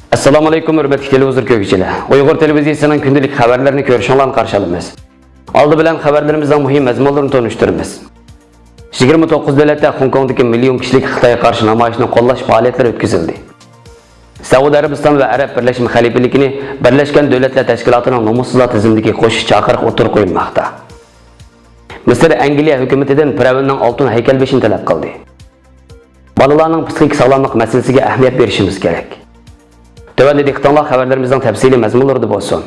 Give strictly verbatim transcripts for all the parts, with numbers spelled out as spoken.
ئەسسالامۇ ئەلەيكۇم، ھۆرمەتلىك تېلېۋىزور كۆرگۈچىلەر. ئۇيغۇر تېلېۋىزىيىسىنىڭ كۈندىلىك خەۋەرلىرىنى كۆرۈشۈڭلارنى قارشى ئالىمىز. ئالدى بىلەن خەۋەرلىرىمىزنىڭ مۇھىم مەزمۇنلىرىنى تونۇشتۇرىمىز. يىگىرمە توققۇز دۆلەتتە خوڭكوڭدىكى مىليون كىشىلىك خىتايغا قارشى نامايىشنى قوللاش پائالىيەتلىرى ئۆتكۈزۈلدى. سەئۇدى ئەرەبىستان ۋە ئەرەب بىرلەشمە خەلىپىلىكىنى بىرلەشكەن دۆلەتلەر تەشكىلاتىنىڭ نومۇسسىزلار تىزىملىكىگە قوشۇش چاقىرىقى ئوتتۇرىغا قويۇلماقتا. مىسىر ئەنگلىيە ھۆكۈمىتىدىن پىرئەۋننىڭ ئالتۇن ھەيكەلبېشىنى تەلەپ قىلدى. بالىلارنىڭ پسىخىك ساغلاملىق مەسىلىسىگە ئەھمىيەت بېرىشىمىز كېرەك. تۆۋەندە دىققىتىڭلار خەۋەرلىرىمىزنىڭ تەپسىلىي مەزمۇنلىرىدا بولسۇن.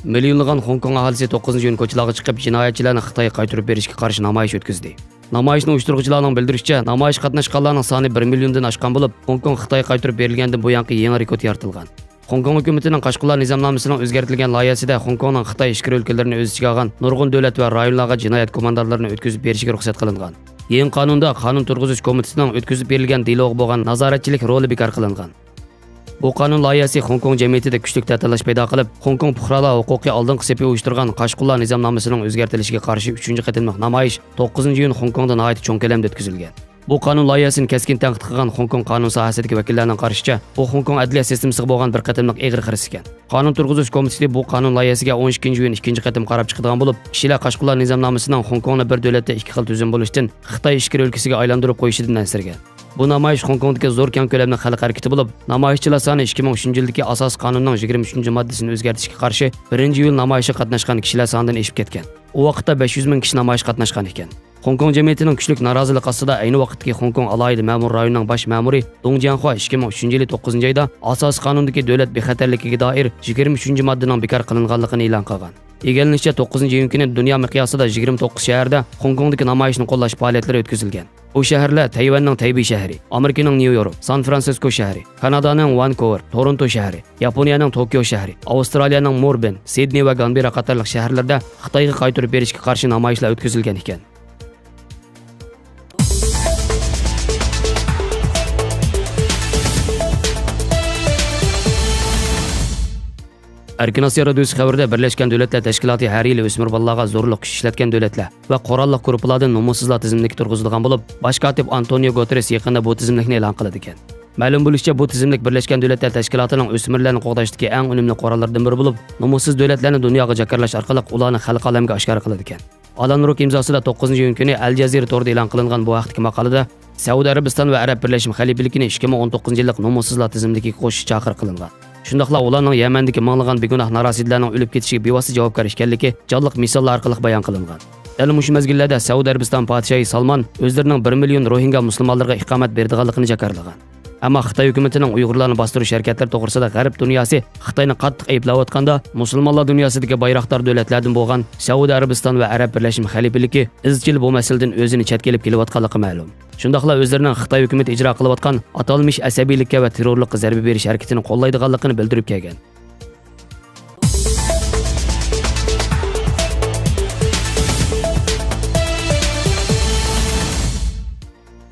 مىليونلىغان خوڭكوڭ ئاھالىسى توققۇزىنچى ئىيۇن كوچىلارغا چىقىپ، جىنايەتچىلەرنى خىتايغا قايتۇرۇپ بېرىشكە قارشى نامايىش ئۆتكۈزدى. نامايىشنى ئۇيۇشتۇرغۇچىلارنىڭ بىلدۈرۈشىچە، نامايىشقا قاتناشقانلارنىڭ سانى بىر مىليوندىن ئاشقان بولۇپ، خوڭكوڭ خىتايغا قايتۇرۇپ بېرىلگەندىن بۇيانقى يېڭى رېكورت يارىتىلغان. خوڭكوڭ ھۆكۈمىتىنىڭ قاچقۇنلار نىزامنامىسىنىڭ ئۆزگەرتىلگەن لايىھەسىدە خوڭكوڭنىڭ خىتاي ئىچكىرى ئۆلكىلىرىنى ئۆز ئىچىگە ئالغان نۇرغۇن دۆلەت ۋە رايونلارغا جىنايەت گۇماندارلىرىنى ئۆتكۈزۈپ بېرىشىگە رۇخسەت قىلىنغان. يېڭى قانۇندا قانۇن تۇرغۇزۇش كومىتېتىنىڭ ئۆتكۈزۈپ بېرىلگەن دېلوغا بولغان نازارەتچىلىك رولى بىكار قىلىنغان. بۇ قانۇن لايىھەسى خوڭكوڭ جەمئىيىتىدە كۈچلۈك تەتۈرلەش پەيدا قىلىپ، خوڭكوڭ پۇقرالار ھوقۇقى ئالدىنقى سېپى ئۇيۇشتۇرغان قاچقۇنلار نىزامنامىسىنىڭ ئۆزگەرتىلىشىگە قارشى ئۈچىنچى قېتىملىق نامايىش توققۇزىنچى ئىيۇن خوڭكوڭدا ناھايىتى چوڭ كۆلەمدە ئۆتكۈزۈلگەن. بۇ قانۇن لايىھەسىنى كەسكىن تەنقىد قىلغان خوڭكوڭ قانۇن ساھەسىدىكى ۋەكىللەرنىڭ قارىشىچە، بۇ خوڭكوڭ ئەدلىيە سىستېمىسىغا بولغان بىر قېتىملىق ئېغىر خىرىس ئىكەن. قانۇن تۇرغۇزۇش كومىتېتى بۇ قانۇن لايىھەسىگە ئون ئىككىنچى ئىيۇن ئىككىنچى قېتىم قاراپ چىقىدىغان بولۇپ، كىشىلەر قاچقۇنلار نىزامنامىسىنىڭ خوڭكوڭنى بىر دۆلەتتە ئىككى خىل تۈزۈم بولۇشتىن خىتاي ئىچكىرى ئۆلكىسىگە ئايلاندۇرۇپ قويۇشىدىن ئەنسىرىگەن. بۇ نامايىش خوڭكوڭدىكى زور كەڭ كۆلەملىك خەلق ھەرىكىتى بولۇپ، نامايىشچىلار سانى ئىككى مىڭ ئۈچىنچى يىلدىكى ئاساسىي قانۇننىڭ يىگىرمە ئۈچىنچى ماددىسىنى ئۆزگەرتىشكە قارشى بىرىنچى ئىيۇل نامايىشىغا قاتناشقان كىشىلەر سانىدىن ئېشىپ كەتكەن. ئۇ ۋاقىتتا بەش يۈز مىڭ كىشى نامايىشقا قاتناشقان ئىكەن. خوڭكوڭ جەمئىيىتىنىڭ كۈچلۈك نارازىلىقى ئاستىدا ئەينى ۋاقىتتىكى خوڭكوڭ ئالاھىدە مەمۇرىي رايونىنىڭ باش مەمۇرى دۇڭ جياڭخۇا ئىككى مىڭ ئۈچىنچى يىلى توققۇزىنچى ئايدا ئاساسىي قانۇندىكى دۆلەت بىخەتەرلىكىگە دائىر يىگىرمە ئۈچىنچى ماددىنىڭ بىكار قىلىنغانلىقىنى ئېلان قىلغان. ئىگىلىنىشىچە، توققۇزىنچى ئىيۇن كۈنى دۇنيا مىقياسىدا يىگىرمە توققۇز شەھەردە خوڭكوڭدىكى نامايىشنى قوللاش پائالىيەتلىرى ئۆتكۈزۈلگەن. بۇ شەھەرلەر تەيۋەننىڭ تەيبېي شەھىرى، ئامېرىكىنىڭ نيۇ يورك، سان فرانسىسكو شەھىرى، كانادانىڭ ۋانكوۋېر، تورونتو شەھىرى، ياپونىيەنىڭ توكيو شەھىرى، ئاۋسترالىيەنىڭ مېلبورن، سىدنېي ۋە گانبېررا قاتارلىق شەھەرلەردە خىتايغا قايتۇرۇپ بېرىشكە قارشى نامايىشلار ئۆتكۈزۈلگەن ئىكەن. ئەركىن ئاسىيا رادىيوسى خەۋىرىدە، بىرلەشكەن دۆلەتلەر تەشكىلاتى ھەر يىلى ئۆسمۈر بالىلارغا زورلۇق كۈچ ئىشلەتكەن دۆلەتلەر ۋە قوراللىق گۇرۇپپىلاردىن نومۇسسىزلار تىزىملىكى تۇرغۇزىدىغان بولۇپ، باش كاتىپ ئانتونىيو گۇتېررېس يېقىندا بۇ تىزىملىكنى ئېلان قىلىدىكەن. مەلۇم بولۇشىچە، بۇ تىزىملىك بىرلەشكەن دۆلەتلەر تەشكىلاتىنىڭ ئۆسمۈرلەرنى قوغداشتىكى ئەڭ ئۈنۈملۈك قوراللىرىدىن بىرى بولۇپ، نومۇسسىز دۆلەتلەرنى دۇنياغا جاكارلاش ئارقىلىق ئۇلارنى خەلقئالەمگە ئاشكارا قىلىدىكەن. ئالان روك ئىمزاسىدا توققۇزىنچى ئىيۇن كۈنى ئەل جەزىرە تورىدا ئېلان قىلىنغان بۇ ھەقتىكى ماقالىدە، سەئۇدى ئەرەبىستان ۋە ئەرەب بىرلەشمە خەلىپىلىكىنى ئىككى مىڭ ئون توققۇزىنچى يىللىق نومۇسسىزلار تىزىملىكىگە قوشۇش چاقىرىقى قىلىنغان. شۇنداقلا ئۇلارنىڭ يەمەندىكى مىڭلىغان بىگۇناھ ناراسىدىلەرنىڭ ئۆلۈپ كېتىشىگە بىۋاسىتە جاۋابكار ئىكەنلىكى جانلىق مىساللار ئارقىلىق بايان قىلىنغان. دەل مۇشۇ مەزگىللەردە سەئۇدى ئەرەبىستان پادىشاھى سالمان ئۆزلىرىنىڭ بىر مىليون روھىنگا مۇسۇلمانلىرىغا ئىقامەت بېرىدىغانلىقىنى جاكارلىغان. ئەمما خىتاي ھۆكۈمىتىنىڭ ئۇيغۇرلارنى باستۇرۇش ھەرىكەتلىرى توغرىسىدا غەرب دۇنياسى خىتاينى قاتتىق ئەيىبلەۋاتقاندا، مۇسۇلمانلار دۇنياسىدىكى بايراقدار دۆلەتلەردىن بولغان سەئۇدى ئەرەبىستان ۋە ئەرەب بىرلەشمە خەلىپىلىكى ئىزچىل بۇ مەسىلىدىن ئۆزىنى چەتكە ئېلىپ كېلىۋاتقانلىقى مەلۇم. شۇنداقلا ئۆزلىرىنىڭ خىتاي ھۆكۈمىتى ئىجرا قىلىۋاتقان ئاتالمىش ئەسەبىيلىككە ۋە تېررورلۇققا زەربە بېرىش ھەرىكىتىنى قوللايدىغانلىقىنى بىلدۈرۈپ كەلگەن.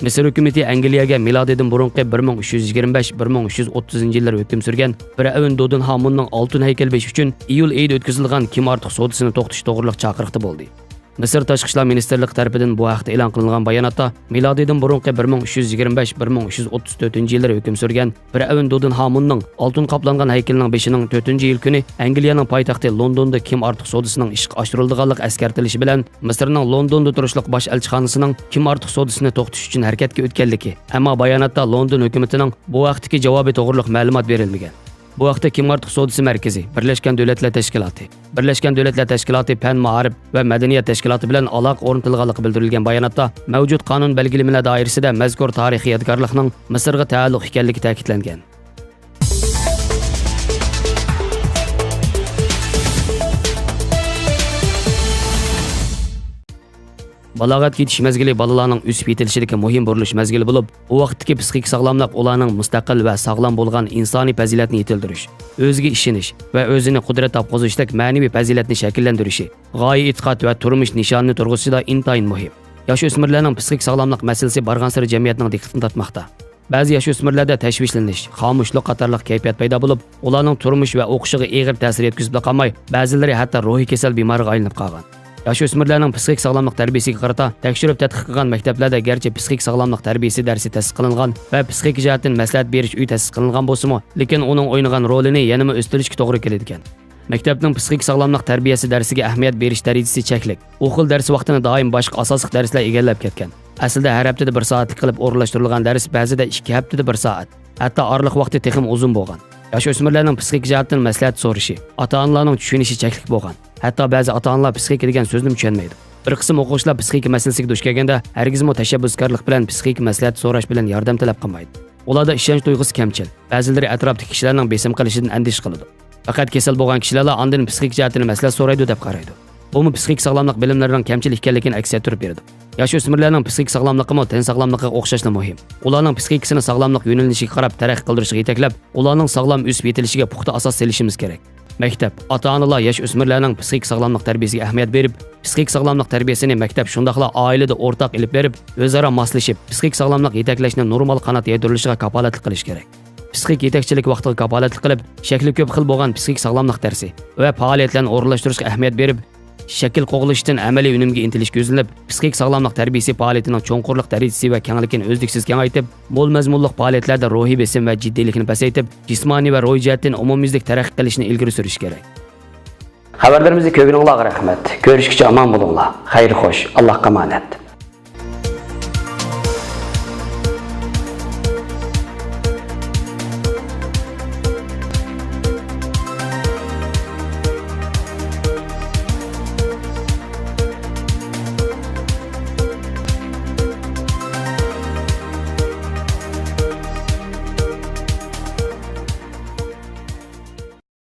مىسىر ھۆكۈمىتى ئەنگلىيەگە مىلادىدىن بۇرۇنقى بىر مىڭ ئۈچ يۈز يىگىرمە بەش، بىر مىڭ ئۈچ يۈز ئوتتۇزىنچى يىللىرى ھۆكۈم سۈرگەن پىرئەۋن دودىن ھامۇننىڭ ئالتۇن ھەيكەلبېشى ئۈچۈن ئىيۇل ئېيىدا ئۆتكۈزۈلىدىغان كىم ئارتۇق سودىسىنى توختىتىش توغرىلىق چاقىرىقتا بولدى. مىسىر تاشقى ئىشلار مىنىستىرلىقى تەرىپىدىن بۇ ھەقتە ئېلان قىلىنغان باياناتتا، مىلادىدىن بۇرۇنقى بىر مىڭ ئۈچ يۈز يىگىرمە بەش، بىر مىڭ ئۈچ يۈز ئوتتۇز تۆتىنچى يىللىرى ھۆكۈم سۈرگەن پىرئەۋن دودىن ھامۇننىڭ ئالتۇن قاپلانغان ھەيكىلىنىڭ بېشىنىڭ تۆتىنچى يىل كۈنى ئەنگلىيەنىڭ پايتەختى لوندوندا كىم ئارتۇق سودىسىنىڭ ئىشقا ئاشۇرۇلىدىغانلىقى ئەسكەرتىلىشى بىلەن، مىسىرنىڭ لوندوندا تۇرۇشلۇق باش ئەلچىخانىسىنىڭ كىم ئارتۇق سودىسىنى توختىتىش ئۈچۈن ھەرىكەتكە ئۆتكەنلىكى، ئەمما باياناتتا لوندون ھۆكۈمىتىنىڭ بۇ ھەقتىكى جاۋابى توغرۇلۇق مەلۇمات بېرىلمىگەن. بۇ ھەقتە كىم ئارتۇق سودىسى مەركىزى، بىرلەشكەن دۆلەتلەر تەشكىلاتى، بىرلەشكەن دۆلەتلەر تەشكىلاتى پەن، مائارىپ ۋە مەدەنىيەت تەشكىلاتى بىلەن ئالاقە ئورنىتىلغانلىقى بىلدۈرۈلگەن باياناتتا، مەۋجۇت قانۇن بەلگىلىمىلەر دائىرىسىدە مەزكۇر تارىخىي يادىكارلىقنىڭ مىسىرغا تەئەللۇق ئىكەنلىكى تەكىتلەنگەن. بالاغەتكە يېتىش مەزگىلى بالىلارنىڭ ئۆسۈپ يېتىلىشىدىكى مۇھىم بۇرۇلۇش مەزگىلى بولۇپ، ئۇ ۋاقىتتىكى پسىخىك ساغلاملىق ئۇلارنىڭ مۇستەقىل ۋە ساغلام بولغان ئىنسانىي پەزىلەتنى يېتىلدۈرۈش، ئۆزىگە ئىشىنىش ۋە ئۆزىنى قۇدرەت تاپقۇزۇشتەك مەنىۋى پەزىلەتنى شەكىللەندۈرۈشى، غايە ئېتىقاد ۋە تۇرمۇش نىشانىنى تۇرغۇزۇشىدا ئىنتايىن مۇھىم. ياش ئۆسمۈرلەرنىڭ پسىخىك ساغلاملىق مەسىلىسى بارغانسېرى جەمئىيەتنىڭ دىققىتىنى تارتماقتا. بەزى ياش ئۆسمۈرلەردە تەشۋىشلىنىش، خامۇشلۇق قاتارلىق كەيپىيات پەيدا بولۇپ، ئۇلارنىڭ تۇرمۇش ۋە ئوقۇشىغا ئېغىر تەسىر يەتكۈزۈپلا قالماي، بەزىلىرى ھەتتا روھىي كېسەل بىمارىغا ئايلىنىپ قالغان. ياش ئۆسمۈرلەرنىڭ پسىخىك ساغلاملىق تەربىيىسىگە قارىتا تەكشۈرۈپ تەتقىق قىلغان مەكتەپلەردە گەرچە پسىخىك ساغلاملىق تەربىيىسى دەرسى تەسىس قىلىنغان ۋە پسىخىكا جەھەتتىن مەسلىھەت بېرىش ئۆيى تەسىس قىلىنغان بولسىمۇ، لېكىن ئۇنىڭ ئوينىغان رولىنى يەنىمۇ ئۆستۈرۈشكە توغرا كېلىدىكەن. مەكتەپنىڭ پسىخىك ساغلاملىق تەربىيەسى دەرسىگە ئەھمىيەت بېرىش دەرىجىسى چەكلىك. ئۇ خىل دەرس ۋاقتىنى دائىم باشقا ئاساسلىق دەرسلەر ئىگىلەپ كەتكەن. ئەسلىدە ھەر ھەپتىدە بىر سائەتلىك قىلىپ ئورۇنلاشتۇرۇلغان دەرس بەزىدە ئىككى ھەپتىدە بىر سائەت، ھەتتا ئارىلىق ۋاقتى تېخىمۇ ئۇزۇن بولغان. ياش ئۆسمۈرلەرنىڭ پسىخىكا جەھەتتىن مەسلىھەت سورىشى، ئاتا-ئانىلارنىڭ چۈشىنىشى چەكلىك بولغان. ھەتتا بەزى ئاتا-ئانىلار پسىخىكا دېگەن سۆزنىمۇ چۈشەنمەيدۇ. بىر قىسىم ئوقۇغۇچىلار پسىخىكا مەسىلىسىگە دۇچ كەلگەندە، ھەرگىزمۇ تەشەببۇسكارلىق بىلەن پسىخىكا مەسلىھەت سوراش بىلەن ياردەم تەلەپ قىلمايدۇ. ئۇلاردا ئىشەنچ تۇيغۇسى كەمچىل، بەزىلىرى ئەتراپتىكى كىشىلەرنىڭ بېسىم قىلىشىدىن ئەندىشە قىلىدۇ. پەقەت كېسەل بولغان كىشىلەرلا ئاندىن پسىخىك جەھەتتىن مەسلىھەت سورايدۇ دەپ قارايدۇ. بۇمۇ پسىخىك ساغلاملىق بىلىملىرىنىڭ كەمچىل ئىكەنلىكىنى ئەكس ئەتتۈرۈپ بېرىدۇ. ياش ئۆسمۈرلەرنىڭ پسىخىك ساغلاملىقىمۇ تەن ساغلاملىقىغا ئوخشاشلا مۇھىم. ئۇلارنىڭ پسىخىكىسىنى ساغلاملىق يۆنىلىشىگە قاراپ تەرەققىي قىلدۇرۇشقا يېتەكلەپ، ئۇلارنىڭ ساغلام ئۆسۈپ يېتىلىشىگە پۇختا ئاساس سېلىشىمىز كېرەك. مەكتەپ، ئاتا-ئانىلار ياش ئۆسمۈرلەرنىڭ پسىخىك ساغلاملىق تەربىيىسىگە ئەھمىيەت بېرىپ، پسىخىك ساغلاملىق تەربىيىسىنى مەكتەپ شۇنداقلا ئائىلىدە ئورتاق ئېلىپ بېرىپ، ئۆزئارا ماسلىشىپ، پسىخىك ساغلاملىق يېتەكلەشنى نورمال قانات يايدۇرۇلۇشىغا كاپالەتلىك قىلىش كېرەك. پسىخىك يېتەكچىلىك ۋاقتىغا كاپالەتلىك قىلىپ، شەكلى كۆپ خىل بولغان پسىخىك ساغلاملىق دەرسى ۋە پائالىيەتلەرنى ئورۇنلاشتۇرۇشقا ئەھمىيەت بېرىپ، شەكىل قوغلىشىشتىن ئەمەلىي ئۈنۈمگە ئىنتىلىشكە يۈزلىنىپ، پسىخىك ساغلاملىق تەربىيىسى پائالىيىتىنىڭ چوڭقۇرلۇق دەرىجىسى ۋە كەڭلىكىنى ئۈزلۈكسىز كېڭەيتىپ، مول مەزمۇنلۇق پائالىيەتلەردە روھىي بېسىم ۋە جىددىيلىكنى پەسەيتىپ، جىسمانىي ۋە روھىي جەھەتتىن ئومۇميۈزلۈك تەرەققىي قىلىشنى ئىلگىرى سۈرۈش كېرەك. خەۋەرلىرىمىزنى كۆرگىنىڭلارغا رەھمەت. كۆرۈشكىچە ئامان بولۇڭلار. خەير خوش. ئاللاھقا ئامانەت.